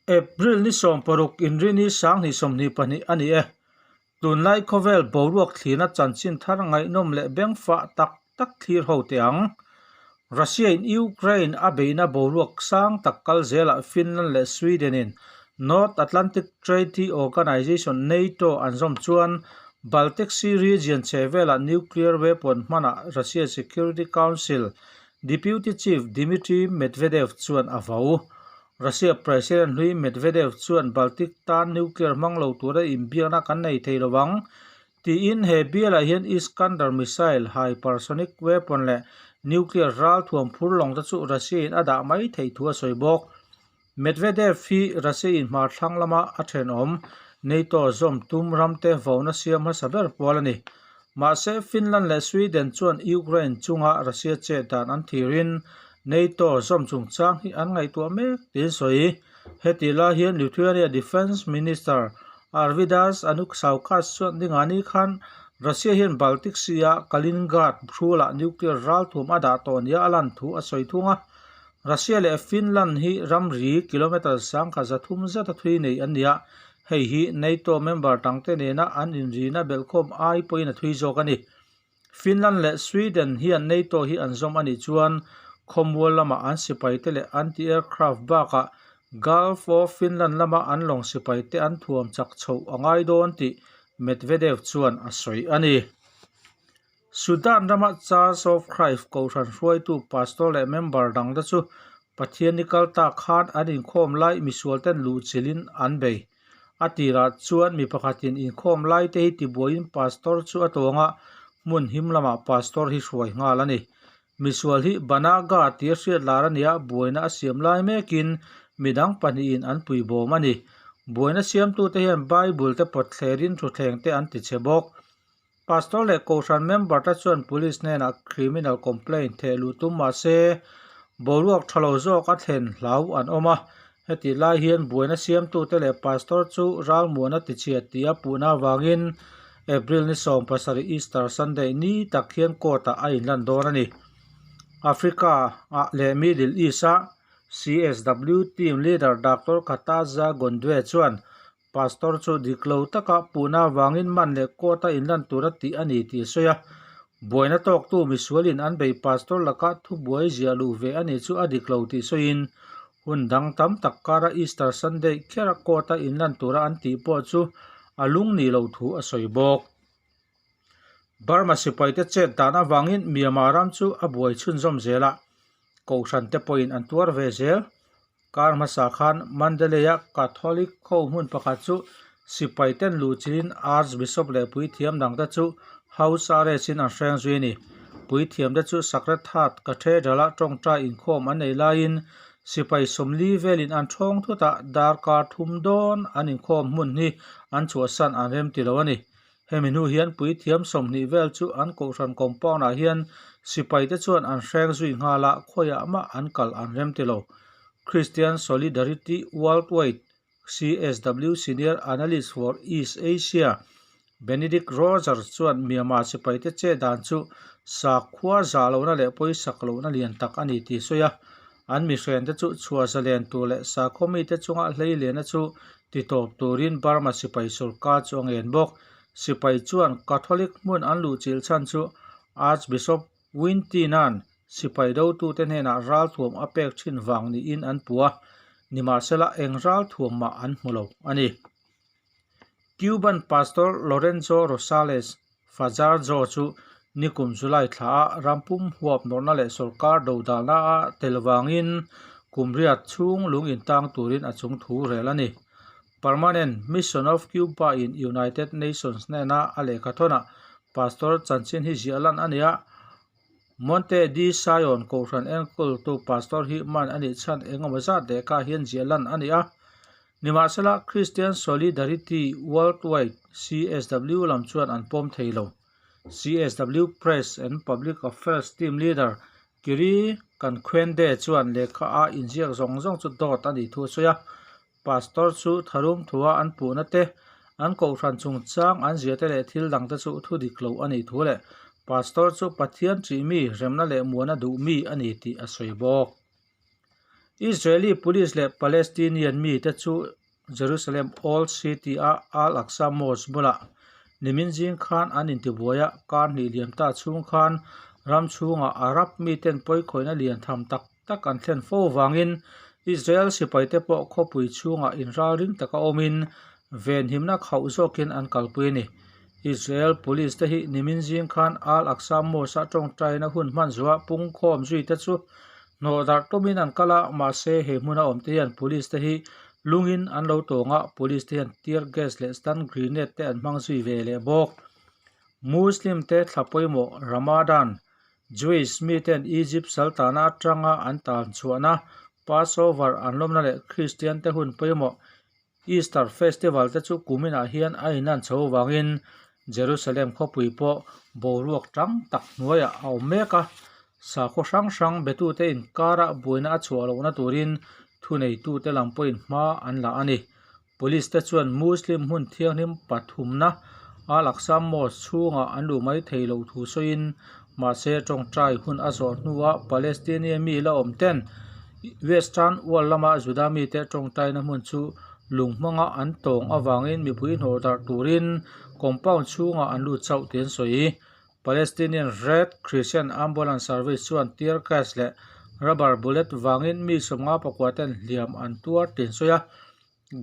April ni 16 Inrini 2022 a ni e. Tunlai khawvel boruak thlirna chanchin thar ngaihnawm leh bengfah tak tak thlir ho teh ang. Russia in Ukraine a beihna boruak sang tak kal zelah Finland leh Sweden in North Atlantic Treaty Organization, NATO, an zawm chuan Baltic Sea region chhe velah nuclear weapon hmanah Russia Security Council Deputy Chief Dmitry Medvedev chuan a vau. Russia President hlui Medvedev chuan Baltic tan nuclear hmang lo tura inbiakna kan nei thei lo ang, tiin he bialah hian Iskander missile, hypersonic weapon leh nuclear ral thuam phur lawng te chu Russia in a dah mai theih thu a sawi bawk. Medvedev hi Russia in hmar thlang lama a thenawm NATO zawm tum ramte vona siam hmasa ber pual a ni. Mahse, Finland leh Sweden chuan Ukraine chunga Russia chet dan an thirin NATO zawm chungchang hi an ngaihtuah mek tiin sawi. Heti lai hian Lithuania Defence Minister Arvydas Anuksaukas chuan dingani khan Russia hian Baltic Sea-a Kaliningrad hrulah nuclear ralthuam a dah tawh nia a lan thu a sawi thung a. Russia leh Finland hi ramri kilometre 1300 zeta thui nei an ni a, hei hi NATO member dangte nena an inrina belhkhawm ai pawhin a thui zawk a ni. Finland leh Sweden hian NATO hi an zawm a nih chuan khawmual lama an sipaite leh anti-aircraft bakah Gulf of Finland lama an lawng sipaite an thuam chak chhoh a ngai dawn tih Medvedev chuan a sawi a ni. Sudan rama Church of Christ kohhran hruaitu pastor leh member dangte chu Pathianni kal ta khan an inkhawm lai misualten luhchilhin an bei. A tirah chuan mi pakhatin inkhawm laite hi tibuaiin pastor chu a tawng a, hmun him lamah pastor hi hruai nghal a ni. Misual hi Banaga tia hriat lar a nia, buaina a siam lai mekin midang pahnihin an puibawm a ni. Buaina siamtute hian Bible te pawtthlerin thutthleng te an tichhe bawk. Pastor leh Kohhran member te chuan Police hnenah criminal complaint theh luh tum mah se boruak tha lo zawk a thlen hlau an awm a. Hetih lai hian buaina siamtute leh Pastor chu ralmuana tichhiat tia puhna avangin April ni 17 Easter Sunday ni tak hian court ah a inlan dawn a ni. Africa ah leh Middle East ah CSW team leader Doctor Khataza Gondwe chuan Pastor chu dik lo taka puhna avangin man leh court a inlan tura tih a ni tih a sawi a. Buaina tawktu misualin an bei pastor laka thubuai ziah luh ve a nih chu a dik lo tih sawiin hun dang tam tak kara Easter Sunday khera court a inlan tura an tih pawh chu a lung nih loh thu a sawi bawk. Burma sipaite chet dan avangin Myanmar ram chu a buai chhunzawm zel a, Kohhran te pawhin an tuar ve zel. Kar hmasa khan Mandalay-a Catholic ho hmun pakhat chu sipai ten luhchilhin Archbishop leh puithiam dangte chu house arrest-in an hreng zui a ni. Puithiamte chu Sacred Heart Cathedral-a tawngtai inkhawm an nei laiin sipai 40 velin an thawng thut a, darkar thum dawn an inkhawm hmun hi an chhuahsan an remti lo a ni. Hemi hnu hian puithiam 20 vel chu an kohhran compound ah hian sipai te chuan an hreng zui nghal a, khawiah mah an kal an rem ti lo. Christian Solidarity Worldwide, CSW, Senior Analyst for East Asia, Benedict Rogers chuan Myanmar sipai te che dan chu sakhua zah lohna leh pawisak lohna lian tak a ni tih a sawi a. An mihren te chu chhuah zalen tur leh sakhaw mite chunga hlei lehna chu ti tawp turin Burma sipai sorkar chu a ngen bawk. Sipai chuan Catholic hmun an luhchilh chhan chu Archbishop Wintina'n sipai dotute hnenah ralthuam a pek thin vang niin an puh a, nimahsela eng ralthuam mah an hmu lo a ni. Cuban Pastor Lorenzo Rosales Fajardo chu nikum July thla a rampum huap nawrhna leh sorkar dodalna a tel vangin kum riat chhung lung intang turin a chung thu rel a ni. Permanent Mission of Cuba in United Nations hnena a lehkha thawnah Pastor chanchin hi ziah lan a ni a, Monte de Sion kohhran enkawltu Pastor hi man a nih chhan engemaw zat lehkha hian ziah lan a ni a. Nimahsela, Christian Solidarity Worldwide, CSW, lam chuan an pawm thei lo. CSW Press and Public Affairs Team Leader Kiri Kankhwende chuan lehkha a inziak zawng zawng chu dawt a nih thu a sawi a. Pastor chu tharum thua an puhna te, an kohhran chungchang an zia te leh thil dangte chu thu dik lo a nih thu leh Pastor chu Pathian ṭih mi, remna leh muana duh mi a ni tih a sawi bawk. Israeli police leh Palestinian mite chu Jerusalem Old City-a Al-Aqsa Mosque bulah nimin zing khan an intibuai a, kar hnih liam ta chhung khan ram chhungah Arab miten pawikhawihna lian tham tak tak an thlen fo vangin Israel sipaite pawh khawpui chhungah inralring taka awmin venhimna khauh zawkin an kalpui a ni. Israel police te hi nimin zing khan Al-Aqsa Mosque-a tawngtaina hun hman zuah pungkhawm zui te chu hnawh darh tumin an kal a, mahse he hmuna awm te hian police te hi lungin an lo tawng a, police te hian tear gas leh stun grenade te an hmang zui ve leh bawk. Muslim te thla pawimawh Ramadan, Jewish miten Egypt saltana atanga an tan chhuahna Passover an lawmna leh Kristian te hun pawimawh Easter Festival te chu kuminah hian a inan chho avangin Jerusalem khawpui pawh boruak tang tak hnuaiah a awm mek a, sakhaw hrang hrang betute inkara buaina a chhuah lohna turin thuneitute lam pawhin hma an la a ni. Police te chuan Muslim hmun thianghlim pathumna Al-Aqsa Mosque chhungah an luh mai thei loh thu sawiin mahse tawngtai hun a zawh hnuah Palestinian mi la awm ten Western Wall lama Juda mite tawngtaina hmun chu lung hmanga an tawng avangin mipui hnawh darh turin compound chhungah an lut chauh tih an sawi. Palestinian Red Crescent Ambulance Service chuan tear gas leh rubber bullet vangin mi 50 pakua ten hliam an tuar tih an sawi a.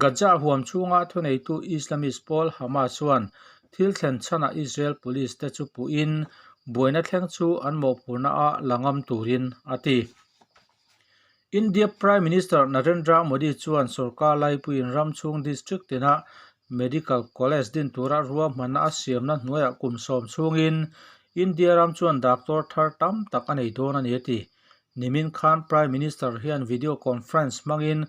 Gaza huam chhunga thuneitu Islamist pawl Hamas chuan thil thlen chhanah Israel police te chu puhin buaina thleng chu an mawhphurhna a la ngam turin a ti. India Prime Minister Narendra Modi chuan sorkar laipuiin ram chhung district tina medical college din tura ruahmanna a siamna hnuaiah kum 10 chhungin India ram chuan doctor thar tam tak a nei dawn a ni a ti. Nimin khan Prime Minister hian video conference hmangin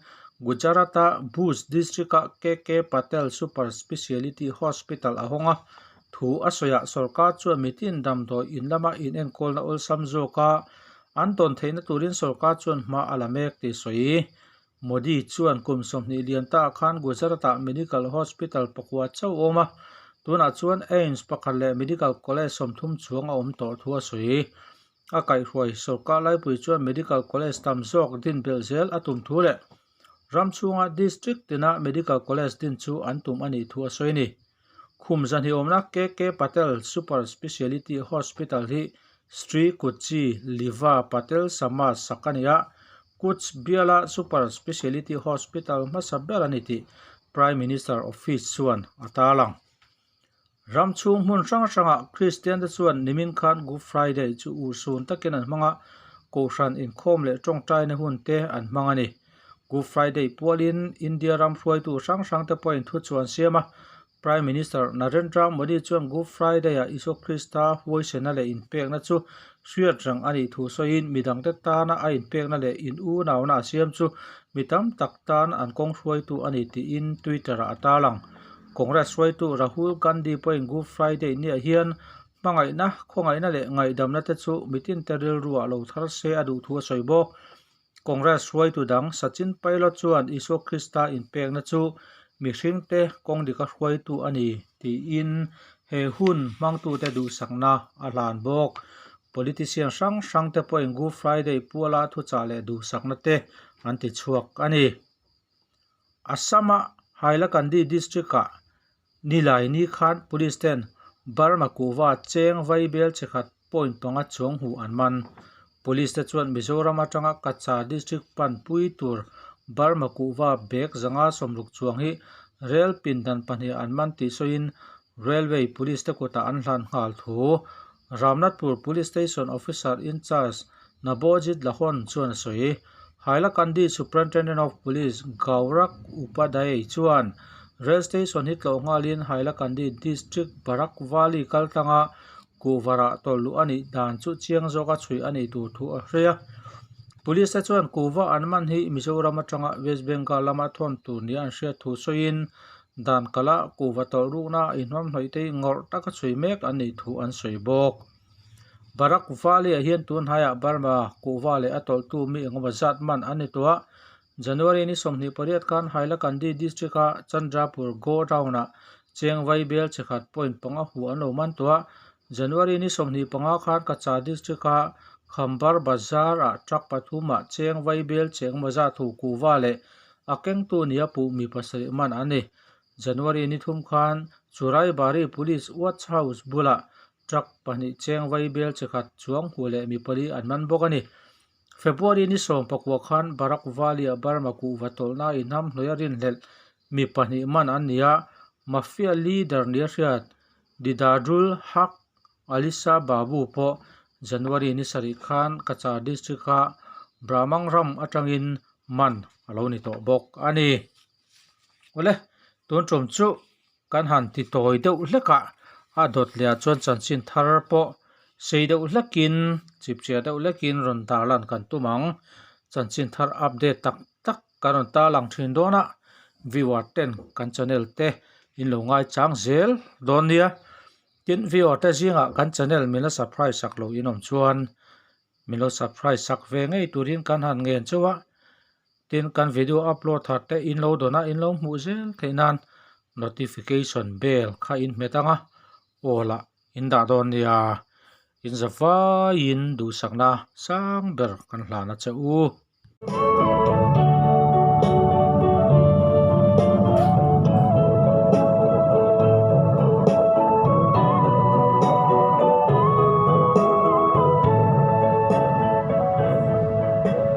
Gujarat-a Bhuj district-a KK Patel Super Speciality Hospital a hawng a, thu a sawiah sorkar chuan mitin damdawi in lama inenkawlna awlsam zawka an tawn theihna turin sorkar chuan hma a la mek tih sawi. Modi chuan kum 20 lian ta khan Gujarat-ah medical hospital pakua chauh a awm a, tunah chuan AIIMS pakhat leh medical college 30 chuang a awm tawh thu a sawi. A kaihhruai sorkar laipui chuan medical college tam zawk din belh zel a tum thu leh ram chhunga district tina medical college din chu an tum a nih thu a sawi a ni. Khum zahnih awmna KK Patel Super Speciality Hospital hi Sri Kuchi Liva Patel Samaj sak a ni a, Kutch biala Super Speciality Hospital hmasa ber a ni tih Prime Minister Office chuan a tarlang. Ram chhung hmun hrang hrangah Kristian te chuan nimin khan Good Friday chu urhsun takin an hmang a, Kohhran inkhawm leh tawngtaina hun te an hmang a ni. Good Friday pualin India ram hruaitu hrang hrang te pawhin thu chu an siam a, Prime Minister Narendra Modi chuan Good Friday-ah Isua Krista huaisena leh inpekna chu hriat reng a nih thu sawiin midangte tana a inpekna leh in unauna a siam chu mi tam tak tan an kawng hruaitu a ni tiin Twitter-ah a tarlang. Congress hruaitu Rahul Gandhi pawhin Good Friday niah hian hmangaihna, khawngaihna leh ngaihdamna te chu mitinte rilruah lo thar se a duh thu a sawi bawk. Congress hruaitu dang Sachin Pilot chuan Isua Krista inpekna chu mihringte kawng dika hruaitu a ni tiin he hun hmangtute duhsakna a hlan bawk. Politician hrang hrangte pawhin Good Friday puala thuchah leh duhsakna te an ti chhuak a ni. Assam-a Hailakandi district-ah Nilai ni khan police ten Burma kuhva cheng vaibel chi khat point panga chuang hmuh an man. Police te chuan Mizoram atanga Cachar district panpui tur Burma kuhva bag 160 chuang hi rel pindan pahnih an man tih sawiin Railway Police te kutah an hlan nghal thu Ramnathpur Police Station Officer in Charge Nabojit Lahon chuan a sawi. Hailakandi Superintendent of Police Gaurang Upadhyay chuan Rail Station hi tlawh nghalin Hailakandi District Barak Valley kaltlanga kuhvarah tawlh luh a nih dan chu chiang zawka chhui a nih tur thu a hre a. Police te chuan kuhva an man hi Mizoram atanga West Bengal lama thawn tur nia an hriat thu sawiin Dan kala kuhva tawlh rukna inhmamhnawih te hi ngawrh taka chhui mek an nih thu an sawi bawk. Barak Valley-ah hian tun hnaiah Burma kuhva leh a tawlhtu mi engemaw zat man an ni tawh a. January ni 28 khan Hailakandi district-a Chandrapur Godown-ah cheng vaibel chi khat point panga hu an lo man tawh a. January ni 25 khan Cachar district-a Khambar Bazar-ah truck pathumah cheng vaibel cheng emaw zat hu kuhva leh a kengtu nia puh mi pasarih man an ni. January ni thum khan Churaibari Police Watch House bulah truck pahnih cheng vaibel chi khat chuang huh leh mi pali an man bawk a ni. February ni 19 khan Barak Valley-ah Burma kuhva tawlhna inham hnawih a rinhlelh mi pahnih man an ni a, Mafia leader nia hriat Didadrul Haq Alisa Babu pawh January ni sarih khan Cachar District-a Brahmang ram atangin man a lo ni tawh bawk a ni. Awle, tun tum chu kan han ti tawi deuh hlek a, a dawt leh ah chuan chanchin thar pawh sei deuh hlekin, chipchiah deuh hlekin rawn darlan kan tum ang. Chanchin thar update tak tak kan rawn tarlang thin dawn a, viewer ten kan channel te in lo ngaichang zel dawn nia. Tin, viewer te zingah kan channel min la subscribe sak lo in awm chuan min lo subscribe sak ve ngei turin kan han ngen chauh a. Tin, kan video upload thar te in lo dawn a, in lo hmuh zel theih nan notification bell kha in hmet ang a, aw lah in dah dawn nia. In za vaiin duhsakna sang ber kan hlan a che u.